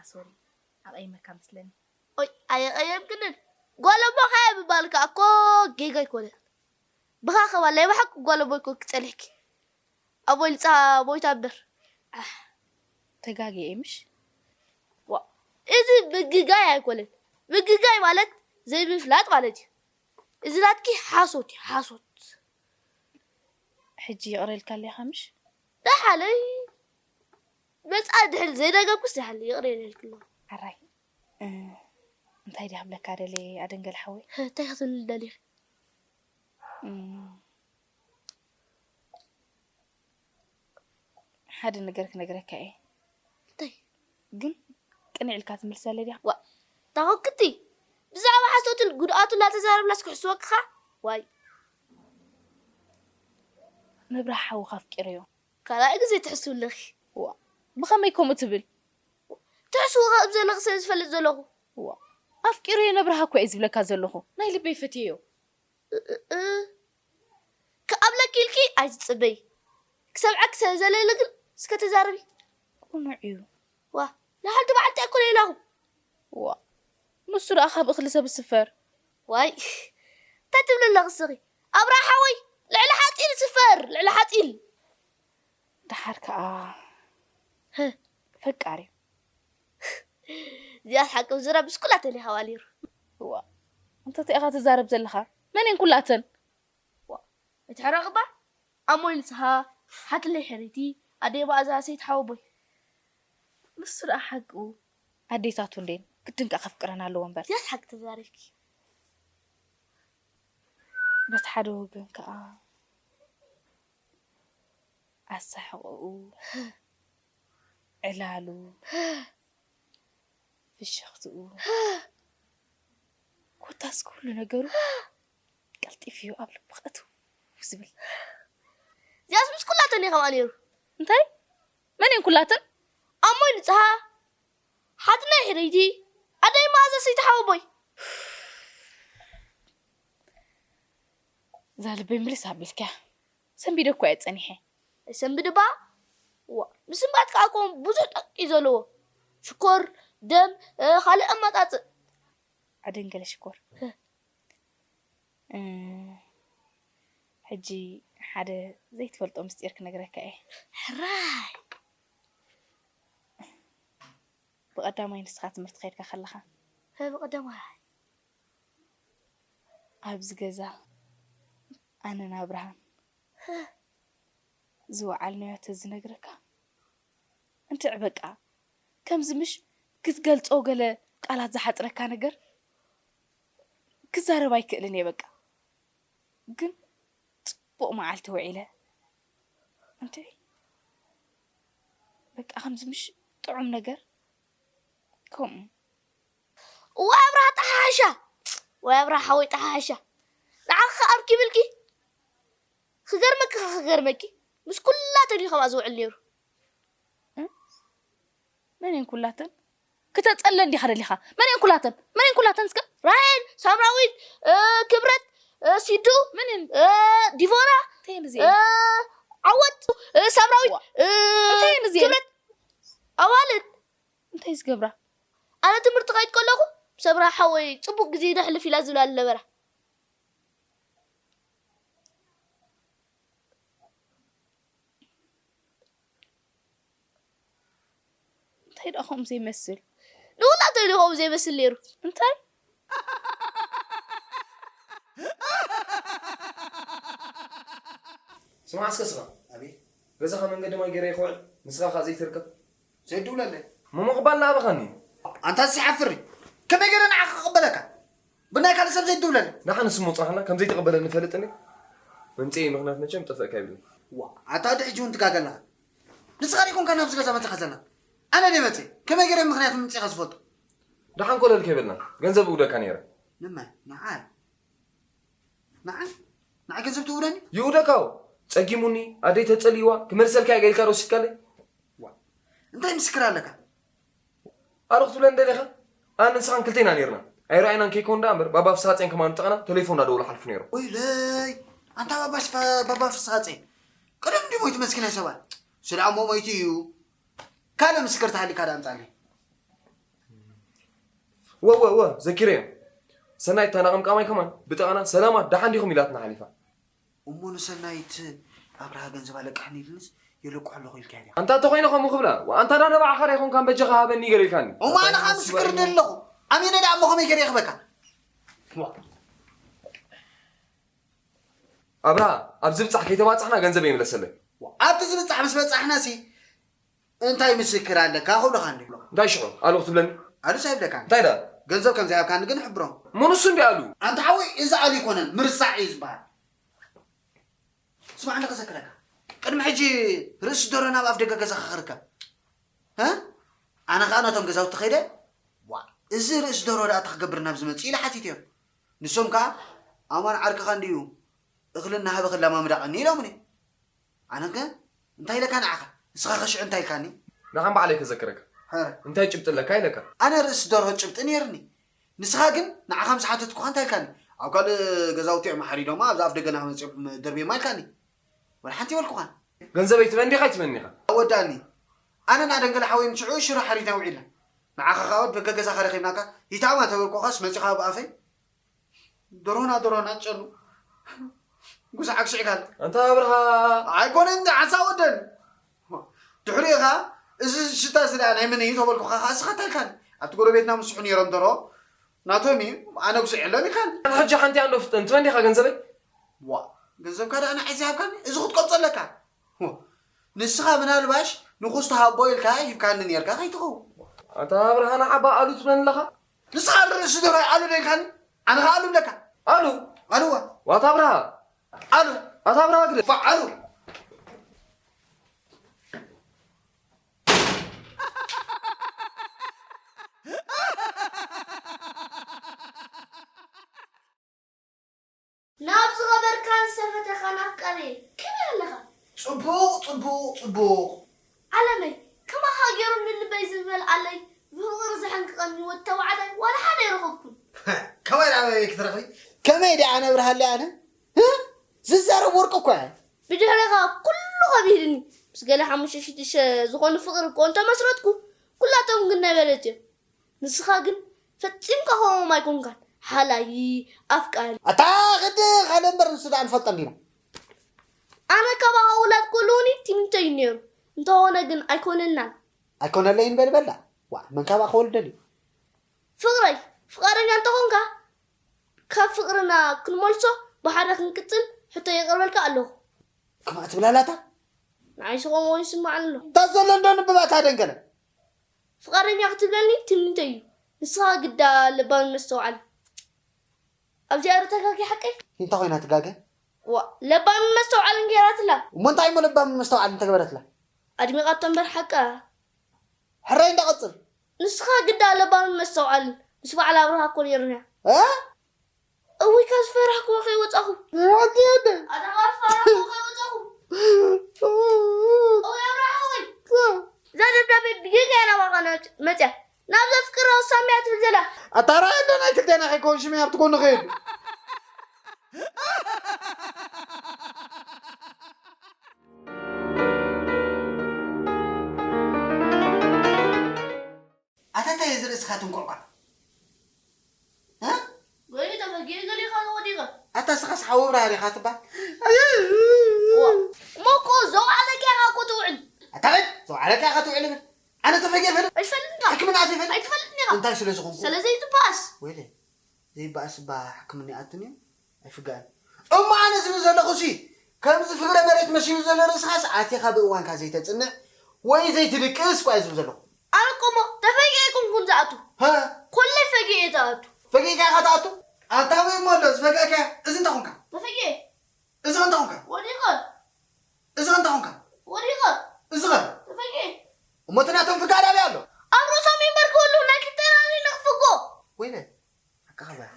ሶሪ፣ ኣቐይመካ መስለኒ። ኦይ፣ ኣየቐየምክንን። ጓል ኣቦኻ እየ ምባል ከኣ እኮ ጌጋ ኣይኮነን። ብኻ ኸማን ናይ ብሓቂ ጓል ኣቦይ ኮንኪ ጸኒሕኪ። ኣቦይ ልጻ ሞይታ እምበር። ኣሕ፣ ተጋግየ ምሽ? ዋ፣ እዚ ምግጋይ ኣይኮነን። ምግጋይ ማለት ዘይምፍላጥ ማለት እዩ። እዚ ናትኪ ሓሶት እዩ፣ ሓሶት። ሕጂ ይቕረ ኢልካለይ ኢኻ ምሽ? ደሓለይ መጻ ድሕሪ ዘይደገምኩስ ደሓለይ ይቕረ ኢለ ኢልኪ ኣለኹ። ኣራይ፣ እ፣ እንታይ ድያ ክብለካ ደልየ ኣደንገል ሓወይ? እንታይ ክትብልኒ ደሊኺ? እ፣ ሓደ ነገር ክነግረካ እየ። እንታይ? ግን ቅንዕ ኢልካ ትምልሰለይ ዲኻ? ዋ፣ ታኾክቲ ብዛዕባ ሓሶትን ጉድኣቱ እናተዛረብናስ ክሕስወክኻ? ዋይ። መብርሃ ሓውኻ ኣፍቂረዮ። ካልኣይ ግዜ ትሕስው ኣለኺ። ዋ፣ ብኸመይ ከምኡ ትብል? ትሕስው ከም ዘለኺ ስለ ዝፈልጥ ዘለኹ። ዋ፣ ኣፍቂረዮ ነብርሃ እኮ እየ ዝብለካ ዘለኹ። ናይ ልበይ ፈትየዮ። እ፣ እ፣ እ። ክኣብለኪ ኢልኪ ኣይትጽበይ። ክሰምዓኪ ስለ ዘለለ ግን እስከ ተዛረቢ። ቅኑዕ እዩ። ዋ፣ ንሓንቲ መዓልቲ ኣይኮነ ኢላኹ። ዋ፣ ንሱ ደኣ ካብ እኽሊ ሰብ ዝስፈር። ዋይ፣ እንታይ ትብሊ ኣለኺ እስኺ? ኣብርሃ ሓወይ፣ ልዕሊ ሓጺን ይስፈር፣ ልዕሊ ሓጺን። ደሓር ከኣ ህ። ፈቃር እዩ። እዚኣስ ሓቂ ዝረብስ ኩላ ተሊኻዋ ነይሩ። ዋ፣ እንተ እንታይ ኢኻ ትዛረብ ዘለኻ? መን እየን ኩላተን? ዋ፣ እቲ ሕራቕ እባ ኣሞይ ንስኻ፣ ሓትለይ ሕርይቲ፣ ኣደይ መኣዛ፣ ሰይቲ ሓወቦይ። ንሱ ደኣ ሓቁ። ኣዴታቱ እንዴን ግድን ከኣ ከፍቅረን ኣለዎ እምበር። እዚኣስ ሓቂ ተዛሪብኪ። በቲ ሓደ ወገን ከኣ ኣሳሕቕኡ፣ ዕላሉ፣ ፍሽኽትኡ፣ ኮታስ ኩሉ ነገሩ ቀልጢፉ እዩ ኣብ ልብኺ እትው ዝብል። እዚኣስ ምስ ኩላተን እዩ ከምኣ ነይሩ። እንታይ? መን እየን ኩላተን? ኣሞይ ንጽሃ፣ ሓትነይ ሕርይቲ፣ ኣደይ መኣዛ፣ ሰይቲ ሓወቦይ። እዛ ልበይ ምልስ ኣቢልክያ። ሰንቢደ እኮ እየ ጸኒሐ። ኣይሰንብድ እባ። ዋ፣ ምስንባት ከኣ እኮ ብዙሕ ጠንቂ እዩ ዘለዎ። ሽኮር፣ ደም፣ እ፣ ካልእ ኣመጻጽእ። ኣደንገለ ሽኮር። ህ። እ፣ ሕጂ ሓደ ዘይትፈልጦ ምስጢር ክነግረካ እየ። ሕራይ። ብቐዳማይ ንስኻ ትምህርቲ ከይድካ ከለኻ። ህ፣ ብቐዳማይ። ኣብዚ ገዛ ኣነን ኣብርሃን ዝወዓልናዮ ተዝነግረካ፣ እንትዕ በቃ፣ ከምዚ ምሽ ክትገልጾ ገለ ቃላት ዝሓጽረካ ነገር ክዛረብ ኣይክእልን እየ በቃ። ግን ጽቡቕ መዓልቲ ውዒለ፣ እንትዕ በቃ፣ ከምዚ ምሽ ጥዑም ነገር ከምኡ። እዋይ ኣብርሃ ጠሓሓሻ፣ ወይ ኣብርሃ ሓወይ ጠሓሓሻ፣ ንዓኺ ከኣ ኣርኪብልኪ። ክገርመኪ፣ ክገርመኪ፣ ምስ ኩላተን እዩ ከምኣ ዝውዕል ነይሩ። እ? መን እየን ኩላተን? ክተጸለን ዲኻ ደሊኻ? መን እየን ኩላተን? መን እየን ኩላተን እስከ? ራሄል፣ ሳምራዊት፣ እ፣ ክብረት፣ እ፣ ሲዱ፣ መን እየን? እ፣ ዲቮራ፣ እንታይ እየን እዚአን? እ፣ ዓወት፣ እ፣ ሳምራዊት፣ ዋ። እ፣ እንታይ እየን እዚአን? ክብረት፣ ኣዋልድ። እንታይ ዝገብራ? ኣነ ትምህርቲ ከይድ ከለኹ፣ ሰምራ ሓወይ ጽቡቕ ግዜ ነሕልፍ ኢላ ዝብላ ዝነበራ። እንታይ ደኣ ከምኡ ዘይመስል? ንኹላተን እዩ ከምኡ ዘይመስል ነይሩ። እንታይ? ስማዕ እስከ ስኻ። ኣቤት። ገዛኻ መንገዲ ማይ ገይረ ይኽውዕል፣ ንስኻ ኸኣ ዘይትርከብ። ዘይድውለለይ። እሞ ምቕባል ንኣበኻኒ። ኣንታ እዚ ሓፍሪ። ከመይ ገይረ ንዓኻ ክቕበለካ? ብናይ ካልእ ሰብ ዘይድውለለይ። ደሓን ንሱ ምውጻእና ከም ዘይትቕበለኒ ፈልጥኒ። መምጽኤ ምኽንያት መቸም ጠፍእካ ይብልኒ። ዋ፣ ኣታ ወዲ ሕጂ እውን ትጋገ ኣለኻ። ንስኻ ዶ ይኮንካ ናብዚ ገዛ መጺኻ ዘለኻ? ኣነ ድየ መጺኤ? ከመይ ገይረ ምኽንያት ምምጺእካ ዝፈልጦ? ደሓን ኮለል ከይበልና፣ ገንዘብ እውደካ ነይረ። ንመን? ንዓይ? ንዓይ? ንዓይ ገንዘብ ትውደኒ? ይውደካዎ። ጸጊሙኒ፣ ኣደይ ተጸልይዋ፣ ክመልሰልካ እየ ኢልካ ዶ ወሲድካለይ? ዋ፣ እንታይ ምስክር ኣለካ? ኣረ ክትብለኒ ደሊኻ? ኣነ ንስኻን ክልቴና ነይርና። ኣይረኣይናን ከይኮን ደኣ እምበር፣ ባባ ፍስሃጽዮን ከማን ጥቕና፣ ቴሌፎን እናደወሉ ሓልፉ ነይሮም። ወይለይ፣ ኣንታ ባባ ሽፋ-፣ ባባ ፍስሃጽዮን። ቅድም ድዩ ሞይቱ መስኪናይ ሰብኣይ? ስለ ኣሞ ሞይቱ እዩ። ካልእ ምስክር ተሃሊካ ደኣ ኣምጻለይ። ወ ወ ወ ዘኪረዮ። ሰናይት እታ ናቐምቃማይ ከማን ብጠቐና ሰላማት ደሓን ዲኹም ኢላትና ሓሊፋ። እሞ ንሰናይት ኣብርሃ ገንዘብ ኣለቅሕኒ ኢልንስ የለቅሖ ኣለኹ ኢልካያ ድያ? ኣንታ እንተኾይነ ከምኡ ክብላ፣ ኣንታ ዳ ንባዕኻ ዳ ኣይኮንካን በጃኻ ሃበኒ ገለ ኢልካኒ። እሞ ኣነ ኸኣ ምስክር ኣለኹ። ኣሜነ ደኣ እሞ ከመይ ገይረ የኽበካ? ኣብርሃ፣ ኣብ ዝብጻሕ ከይተባጻሕና ገንዘብ የምለሰለይ። ኣብቲ ዝብጻሕ ምስ በጻሕናሲ እንታይ ምስክር ኣለካ ክብለኻ እንዲ? እንታይ ሽዑ? ኣሉ ክትብለኒ? ኣሉስ ኣይብለካን። እንታይ ደኣ? ገንዘብ ከም ዘይሃብካኒ ግን ሕብሮም። እሞ ንሱ እንዲ ኣሉ? ኣንታ ሓወይ፣ እዚ ኣሉ ኣይኮነን፣ ምርሳዕ እዩ ዝበሃል። ስማዕ እንዶ ከዘክረካ። ቅድሚ ሕጂ ርእሲ ደሮ ናብ ኣፍ ደገ ገዛኻ ክርከብ። እ? ኣነ ኸኣ ናቶም ገዛውቲ ከይደ፣ "ዋእ፣ እዚ ርእሲ ደሮ ደኣ እንታይ ክገብር ናብ ዝመጽእ?" ኢለ ሓቲተዮም። ንሶም ከኣ፣ "ኣማን ዓርክኻ እንድዩ፣ እኽሊ እናሃበ ክለማምዳ ቀኒ" ኢሎምኒ። ኣነ ከ እንታይ ኢለካ ንዓኻ? ንስኻ ከ ሽዑ እንታይ ኢልካኒ? ንዓም ባዕለይ ከዘክረካ። ሕረ። እንታይ ጭብጢ ኣለካ ኢለካ? ኣነ ርእሲ ደርሆ ጭብጢ ነይርኒ። ንስኻ ግን ንዓኻ ምስ ሓተትኩኻ እንታይ ኢልካኒ? ኣብ ካልእ ገዛውቲ እዮም ሓሪዶማ፣ ኣብዚ ኣፍ ደገና መጺኦም ደርብዮማ ኢልካኒ። ወላ ሓንቲ ይበልኩኻን። ገንዘበይ ትመን ዲኻ ኣይትመን ኢኻ? ኣወዳእኒ። ኣነ ና ደንገለ ሓወይን ሽዑ ሽሮ ሓሪድና ውዒልና። ንዓኻ ኻብ ደገ ገዛኻ ረኺብናካ፣ ሂታማ ተበልኩኻስ መጺኻ ኣብ ኣፈይ? ደሮና፣ ደሮና፣ ጨኑ። ጉሳዕ ክስዕካል። ኣንታ ኣብርሃ። ኣይኮነን፣ ዓሳ ወደን። ድሕሪኡ ኸኣ፣ እዚ ሽታ እዚ ደኣ ናይ መን እዩ ተበልኩኻ ኸኣ፣ እስኻ እንታይ ኢልካኒ? ኣብቲ ጎረቤትና ምስሑ ነይሮም ደሮ፣ ናቶም እዩ፣ ኣነ ጉስዕ የለን ኢልካኒ። ኣነ ሕጂ ሓንቲ ኣንዶ ፍጠን፣ ትመን ዲኻ ገንዘበይ? ዋ፣ ገንዘብካ ደኣ ንዓይ ዘይሃብካኒ? እዚ ክትቆርጾ ኣለካ። ዋ፣ ንስኻ ምናልባሽ ንኹስ ተሃቦ ኢልካ ሂብካኒ ነይርካ ከይትኸውን። ኣንታ ኣብርሃ፣ ንዓባ ኣሉ ትብለኒ ኣለኻ? ንስኻ ርእሲ ደራይ ኣሉ ዶ ኢልካኒ? ኣነ ኸኣ ኣሉ እብለካ። ኣሉ? ኣሉዋ። ዋታ ኣብርሃ። ኣሉ። ኣታ ኣብርሃ ግደ። ፋዕ ኣሉ። ናብ ዝኸበርካን ዝተፈተኻን ኣፍቃሪየይ፣ ከመይ ኣለኻ? ጽቡቕ፣ ጽቡቕ፣ ጽቡቕ። ዓለመይ፣ ከማኻ ገይሩ ንልበይ ዝመልኣለይ፣ ብፍቕሪ ዘሐንቅቐኒ ወዲ ተባዕታይ ዋላ ሓደ ኣይረኸብኩን። ከማይ ደኣ ኣበይ ክትረኽቢ? ከመይ ደኣ ኣነ ኣብርሃለይ ኣነ? ህ? ዝዛረብ ወርቂ እኮ እየ። ብድሕሬኻ ኩሉ ከቢድኒ። ምስ ገለ ሓሙሽተ ሽዱሽተ ዝኾኑ ፍቕሪ እኮ እንተመስረትኩ፣ ኩላቶም ግን ናይ በለጽ እዮም። ንስኻ ግን ፈጺምካ ከምኦም ኣይኮንካን። ሓላዪ፣ ኣፍቃሪ። ኣታ ኽዲ ካልእ እምበር ንሱ ደኣ ንፈልጦ እንዲና። ኣነ ካባኻ ውላድ ክህልውኒ ትምኒተይ እዩ ነይሩ። እንተኾነ ግን ኣይኮነልናን። ኣይኮነለይን በል በላ። ዋእ፣ መን ካባኻ ክወልድ ደልዩ? ፍቕረይ፣ ፍቓደኛ እንተኾንካ፣ ካብ ፍቕርና ክንመልሶ ብሓደ ክንቅጽል ሕቶ የቕርበልካ ኣለኹ። ከማኣ ትብላ ኣላታ? ንዓይ ስቆም ወይ ይስማዓኒ ኣሎ። እታ ዘሎ እንዶ ንብባታ ደንገለ። ፍቓደኛ ክትብለኒ ትምኒተይ እዩ። ንስኻ ግዳ ለባምን መስተውዓል። ኣብዚኣ ዶ ተጋጊ ሓቀይ? እንታይ ኮይና ትጋገ? ዋ፣ ለባምን መስተውዓልን ገይራትላ። እሞ እንታይ እሞ ለባምን መስተውዓልን ተገበረትላ? ኣድሚቓቶ እምበር ሓቃ። ሕራይ እንዳቐጽል። ንስኻ ግዳ ለባምን መስተውዓልን ምስ በዓል ኣብርሃ እኮ ነይርና። እ? እውይ፣ ካብ ዝፈራህክዎ ከይወጻኹ። ሓንቲ ወደ። ኣታ ካብ ዝፈራህክዎ ከይወጻኹ። እውይ፣ ኣብርሃ፣ እውይ። እዛ ደብዳቤ ብጌጋ እያ ናባኻ መጽ-፣ መጽያ። ናብ ዘፍቅሮ ሳሚያ ትብል ዘላ። ኣታ ራእይ እንዶ ናይ ክልቴና ከይከውን ሽመይ ኣብቲ ጎኑ ከይዱ። ኣታ እንታይ እዚ ርእስኻ ትንኮዕኳዕ? እ? ወይ ተፈጊኡ ገሊኻ ወዲቐ። ኣታ ስኻስ ሓዊ ብርሃ ዲኻ ትበሃል? ዋ፣ እሞ እኮ ዘውዓለካ ኢኻ እኮ ትውዕል። ኣታ በል፣ ዘውዓለካ ኢኻ ትውዕል እብል። ኣነ ተፈጊኤ እፈልጥ? ኣይትፈልጥን ኢኻ። ሕክምና ኣትየ እፈልጥ? ኣይትፈልጥን ኢኻ። እንታይ ስለ ዝኾንኩ? ስለ ዘይትበኣስ። ወይለ፣ ዘይበኣስ እባ ሕክምና ይኣቱን እዩ። ኣይፍጋእን። እሞ ኣነ ዝብል ዘለኹሲ፣ ከምዚ ፍግረ መሬት መሲሉ ዘሎ ርእስኻስ ኣቲኻ ብእዋንካ ዘይተጽንዕ ወይ ዘይትድቅስ እኳ እየ ዝብል ዘለኹ። ኣነ እኮ እሞ ተፈጊኤ ኣይኮንኩን ዝኣቱ። ሃ? ኮለይ ፈጊኤ እየ ዝኣቱ። ፈጊእካ ኢኻ ትኣቱ? ኣታ ወይ እሞ ኣሎ ዝፈገእካ፣ እዚ እንታይ ኾንካ? ተፈጊኤ። እዚ ኸ እንታይ ኾንካ? ወዲቐ። እዚ ኸ እንታይ ኾንካ? ወዲቐ። እዚ ኸ? ተፈጊኤ። እሞ እቲ ናቶም ፍጋድ ኣበይ ኣሎ? ኣብ ርእሶም ይንበር ክህሉ ናይ ክልቴና ንሕና ንኽፍጎ። ወይለ። ሓቅኻ በል።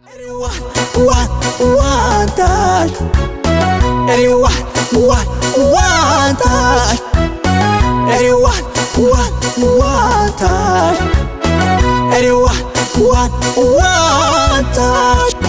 Everyone, one, one time. Everyone, one, one time. Everyone, One, one time. Everyone, one, one time.